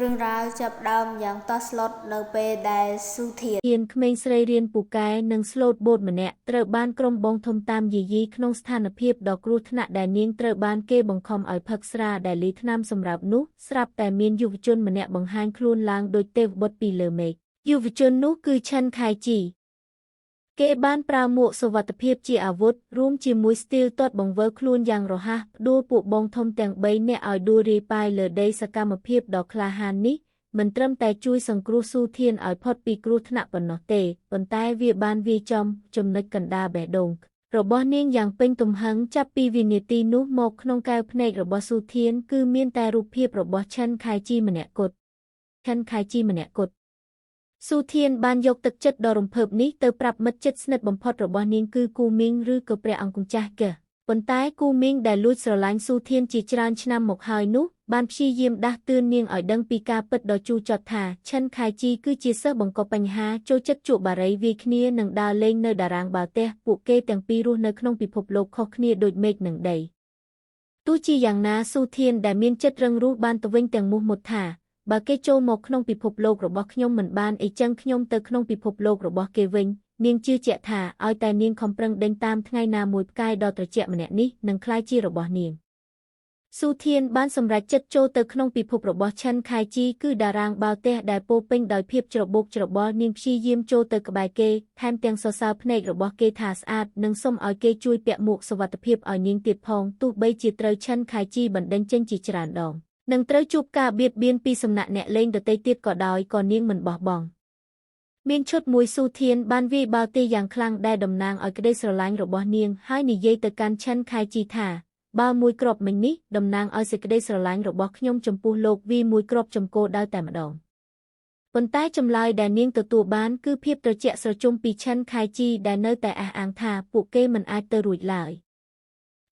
រឿងរ៉ាវចាប់ផ្ដើមយ៉ាងតក់ស្លុតនៅពេលដែលស៊ូធាន ហ៊ានក្មេងស្រីរៀនពូកែនិងស្លូតបូតម្នាក់ត្រូវបានក្រុមបងធំតាមយាយីក្នុងស្ថានភាពដ៏គ្រោះថ្នាក់ដែលនាងត្រូវបានគេបង្ខំឲ្យផឹកស្រាដែលលីថ្នាំសម្រាប់នោះស្រាប់តែមានយុវជនម្នាក់បង្ហាញខ្លួនឡើងដូចទេវបុត្រពីលើមេឃយុវជននោះគឺឈិនខៃជីគេបានប្រើមួកសុវត្ថិភាពជាអាវុធរួមជាមួយស្ទីលទាត់បង្វិលខ្លួនយ៉ាងរហ័សផ្ដួលពួកបងធំទាំង3នាក់ឲ្យដួលរាយប៉ាយលើដីសកម្មភាពដ៏ក្លាហាននេះមិនត្រឹមតែជួយសង្គ្រោះស៊ូធានឲ្យផុតពីគ្រោះថ្នាក់ប៉ុណ្ណោះទេប៉ុន្តែវាបានវាយចំចំណុចកណ្ដាលបេះដូងរបស់នាងយ៉ាងពេញទំហឹងចាប់ពីវិនាទីនោះមកក្នុងកែវភ្នែករបស់ស៊ូធានគឺមានតែរូបភាពរបស់ឈិនខៃជីម្នាក់គត់ឈិនខៃជីម្នាក់គត់ស៊ូធានបានយកទឹកចិត្តដ៏រំភើបនេះទៅប្រាប់មិត្តជិតស្និទ្ធបំផុតរបស់នាងគឺគូមីងឬក៏ព្រះអង្គម្ចាស់កែប៉ុន្តែគូមីងដែលលួចស្រឡាញ់ស៊ូធានជាច្រើនឆ្នាំមកហើយនោះបានព្យាយាមដាស់តឿននាងឲ្យដឹងពីការពិតដ៏ជូរចត់ថាឈិនខៃជីគឺជាសិស្សបង្កបញ្ហាចូលចិត្តជក់បារីវាយគ្នានិងដើរលេងនៅតារាងបាល់ទះពួកគេទាំងពីររស់នៅក្នុងពិភពលោកខុសគ្នាដូចមេឃនិងដីទោះជាយ៉ាងណាស៊ូធានដែលមានចិត្តរឹងរូសបានទៅវិញទាំងមោះមុតថាបើគេចូលមកក្នុងពិភពលោករបស់ខ្ញុំមិនបានអីចឹងខ្ញុំទៅក្នុងពិភពលោករបស់គេវិញនាងជឿជាក់ថាឲ្យតែនាងខំប្រឹងដេញតាមថ្ងៃណាមួយផ្កាយដ៏ត្រជាក់ម្នាក់នេះនឹងក្លាយជារបស់នាងស៊ូធានបានសម្រេចចិត្តចូលទៅក្នុងពិភពរបស់ឈិនខៃជីគឺតារាងបាល់ទះដែលពោពេញដោយភាពច្របូកច្របល់នាងព្យាយាមចូលទៅក្បែរគេថែមទាំងសរសើរភ្នែករបស់គេថាស្អាតនិងសុំឲ្យគេជួយពាក់មួកសុវត្ថិភាពឲ្យនាងទៀតផងទោះបីជាត្រូវឈិនខៃជីបណ្ដេញចេញជាច្រើនដងនឹងត្រូវជួបការបៀតបៀនពីសំណាក់អ្នកលេងដទៃទៀតក៏ដោយក៏នាងមិនបោះបង់មានឈុតមួយស៊ូធានបានវាយបាល់ទះយ៉ាងខ្លាំងដែលតំណាងឲ្យក្តីស្រឡាញ់របស់នាងហើយនិយាយទៅកាន់ឈិនខៃជីថាបាល់មួយគ្រាប់មិញនេះតំណាងឲ្យសេចក្តីស្រឡាញ់របស់ខ្ញុំចំពោះលោកវីមួយគ្រាប់ចំគោដៅតែម្ដងប៉ុន្តែចម្លើយដែលនាងទទួលបានគឺភាពត្រជាក់ស្រជុំពីឈិនខៃជីដែលនៅតែអះអាងថាពួកគេមិនអាចទៅរួចឡើយ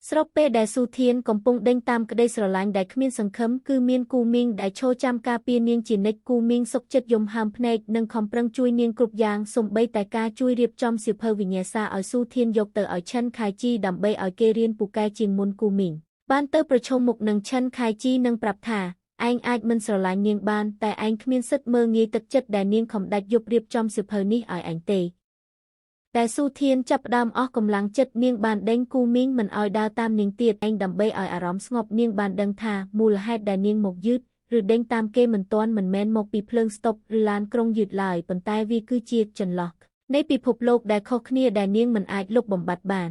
ស្របពេលដែលស៊ូធានកំពុងដេញតាមក្តីស្រឡាញ់ដែលគ្មានសង្ឃឹមគឺមានគូមីងដែលឈរចាំការពារនាងជានិច្ចគូមីងសុខចិត្តយំហើមភ្នែកនិងខំប្រឹងជួយនាងគ្រប់យ៉ាងសូម្បីតែការជួយរៀបចំសៀវភៅវិញ្ញាសាឲ្យស៊ូធានយកទៅឲ្យឈិនខៃជីដើម្បីឲ្យគេរៀនពូកែជាងមុនគូមីងបានទៅប្រឈមមុខនឹងឈិនខៃជីនិងប្រាប់ថាឯងអាចមិនស្រឡាញ់នាងបានតែឯងគ្មានសិទ្ធិមើលងាយទឹកចិត្តដែលនាងខំដាច់យប់រៀបចំសៀវភៅនេះឲ្យឯងទេតែស៊ូធានចាប់ផ្ដើមអស់កម្លាំងចិត្តនាងបានដេញគូមីងមិនឲ្យដើរតាមនាងទៀតឯងដើម្បីឲ្យអារម្មណ៍ស្ងប់នាងបានដឹងថាមូលហេតុដែលនាងមកយឺតឬដេញតាមគេមិនទាន់មិនមែនមកពីភ្លើងស្តុបឬឡានក្រុងយឺតឡើយប៉ុន្តែវាគឺជាចន្លោះនៃពិភពលោកដែលខុសគ្នាដែលនាងមិនអាចលុបបំបាត់បាន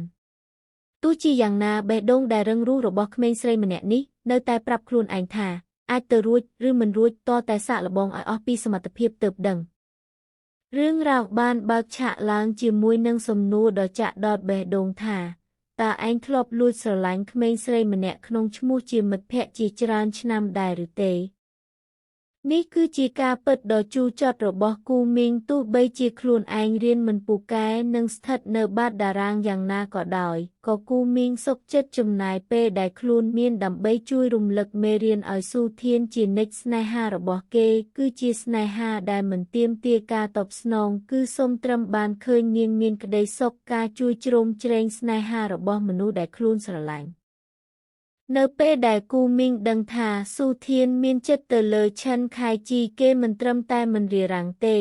ទោះជាយ៉ាងណាបេះដូងដែលរឹងរូសរបស់ក្មេងស្រីម្នាក់នេះនៅតែប្រាប់ខ្លួនឯងថាអាចទៅរួចឬមិនរួចតតែសាកល្បងឲ្យអស់ពីសមត្ថភាពទើបដឹងរឿងរ៉ាវបានបើកឆាកឡើងជាមួយនឹងសំណួរដ៏ចាក់ដោតបេះដូងថាតើឯងធ្លាប់លួចស្រឡាញ់ក្មេងស្រីម្នាក់ក្នុងឈ្មោះជាមិត្តភក្តិជាច្រើនឆ្នាំដែរឬទេនេះគឺជាការពិតដ៏ជូរចត់របស់គូមីងទោះបីជាខ្លួនឯងរៀនមិនពូកែនិងស្ថិតនៅបាតតារាងយ៉ាងណាក៏ដោយក៏គូមីងសុខចិត្តចំណាយពេលដែលខ្លួនមានដើម្បីជួយរំលឹកមេរៀនឲ្យស៊ូធានជានិច្ចស្នេហារបស់គេគឺជាស្នេហាដែលមិនទាមទារការតបស្នងគឺសូមត្រឹមបានឃើញនាងមានក្តីសុខការជួយជ្រោមជ្រែងស្នេហារបស់មនុស្សដែលខ្លួនស្រឡាញ់នៅពេលដែលគូមីងដឹងថាស៊ូធានមានចិត្តទៅលើឈិនខៃជីគេមិនត្រឹមតែមិនរារាំងទេ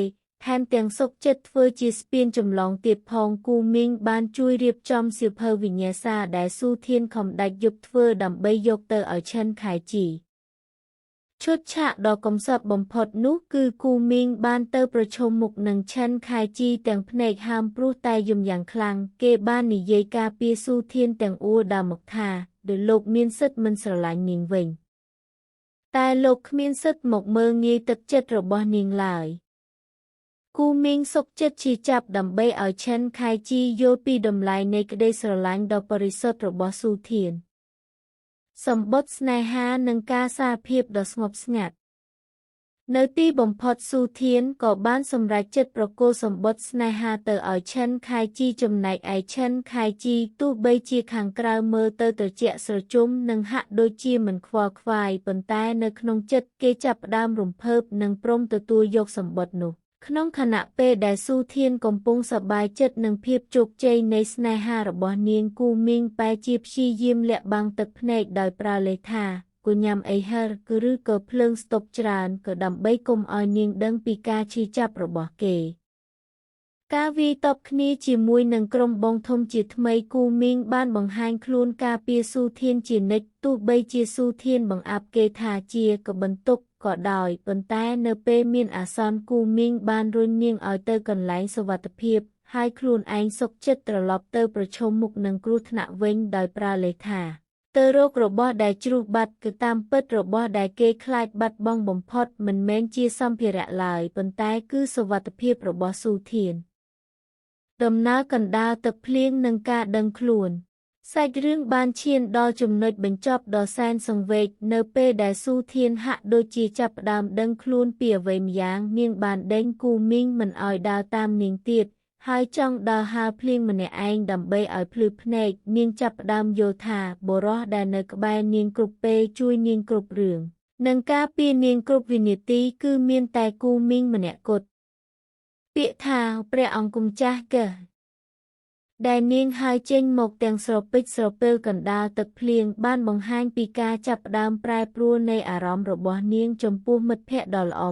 ថែមទាំងសុខចិត្តធ្វើជាស្ពានចម្លងទៀតផងគូមីងបានជួយរៀបចំសៀវភៅវិញ្ញាសាដែលស៊ូធានខំដាច់យប់ធ្វើដើម្បីយកទៅឲ្យឈិនខៃជីឈុតឆាកដ៏កំសត់បំផុតនោះគឺគូមីងបានទៅប្រឈមមុខនឹងឈិនខៃជីទាំងភ្នែកហើមព្រោះតែយំយ៉ាងខ្លាំងគេបាននិយាយការពារស៊ូធានទាំងអួលដើមមកថាដោយលោកមានសិទ្ធិមិនស្រឡាញ់នាងវិញតែលោកគ្មានសិទ្ធិមកមើលងាយទឹកចិត្តរបស់នាងឡើយគូមីងសុខចិត្តជាចាប់ដើម្បីឲ្យឈិនខៃជីយល់ពីតម្លៃនៃក្តីស្រឡាញ់ដ៏បរិសុទ្ធរបស់ស៊ូធានសម្បត្តិស្នេហានិងការសារភាពដ៏ស្ងប់ស្ងាត់នៅទីបំផុតស៊ូធានក៏បានសម្រេចចិត្តប្រគល់សម្បត្តិស្នេហាទៅឲ្យឈិនខៃជីចំណែកឯឈិនខៃជីទោះបីជាខាងក្រៅមើលទៅត្រជាក់ស្រជុំនិងហាក់ដូចជាមិនខ្វល់ខ្វាយប៉ុន្តែនៅក្នុងចិត្តគេចាប់ផ្ដើមរំភើបនិងព្រមទទួលយកសម្បត្តិនោះក្នុងខណៈពេលដែលស៊ូធានកំពុងសប្បាយចិត្តនឹងភាពជោគជ័យនៃស្នេហារបស់នាងគូមីងបែរជាព្យាយាមលាក់បាំងទឹកភ្នែកដោយប្រើលេសថា ក៏ញ៉ាំអីហិរគឺឬក៏ភ្លើងស្តុបច្រើនក៏ដើម្បីកុំឲ្យនាងដឹងពីការឈឺចាប់របស់គេការវាយតប់គ្នាជាមួយនឹងក្រុមបងធំជាថ្មីគូមីងបានបង្ហាញខ្លួនការពារស៊ូធានជានិច្ចទោះបីជាស៊ូធានបង្អាប់គេថាជាក៏បន្ទុកក៏ដោយប៉ុន្តែនៅពេលមានអាសន្នគូមីងបានរុញនាងឲ្យទៅកន្លែងសុវត្ថិភាពហើយខ្លួនឯងសុខចិត្តត្រឡប់ទៅប្រឈមមុខនឹងគ្រោះថ្នាក់វិញដោយប្រើលេសថាទៅរករបស់ដែលជ្រុះបាត់គឺតាមពិតរបស់ដែលគេខ្លាចបាត់បង់បំផុតមិនមែនជាសម្ភារៈឡើយប៉ុន្តែគឺសុវត្ថិភាពរបស់ស៊ូធានដំណើរកណ្ដាលទឹកភ្លៀងនិងការដឹងខ្លួនសាច់រឿងបានឈានដល់ចំណុចបញ្ចប់ដ៏សែនសង្វេគនៅពេលដែលស៊ូធានហាក់ដូចជាចាប់ផ្ដើមដឹងខ្លួនពីអ្វីម្យ៉ាងនាងបានដេញគូមីងមិនឲ្យដើរតាមនាងទៀតហើយចង់ដើរហើរភ្លៀងម្នាក់ឯងដើម្បីឲ្យភ្លឺភ្នែកនាងចាប់ផ្ដើមយល់ថាបុរសដែលនៅក្បែរនាងគ្រប់ពេលជួយនាងគ្រប់រឿងនិងការពារនាងគ្រប់វិនាទីគឺមានតែគូមីងម្នាក់គត់ពាក្យថាព្រះអង្គម្ចាស់កែដែលនាងហើយចេញមកទាំងស្រពេចស្រពិលកណ្ដាលទឹកភ្លៀងបានបង្ហាញពីការចាប់ផ្ដើមប្រែប្រួលនៃអារម្មណ៍របស់នាងចំពោះមិត្តភក្តិដ៏ល្អ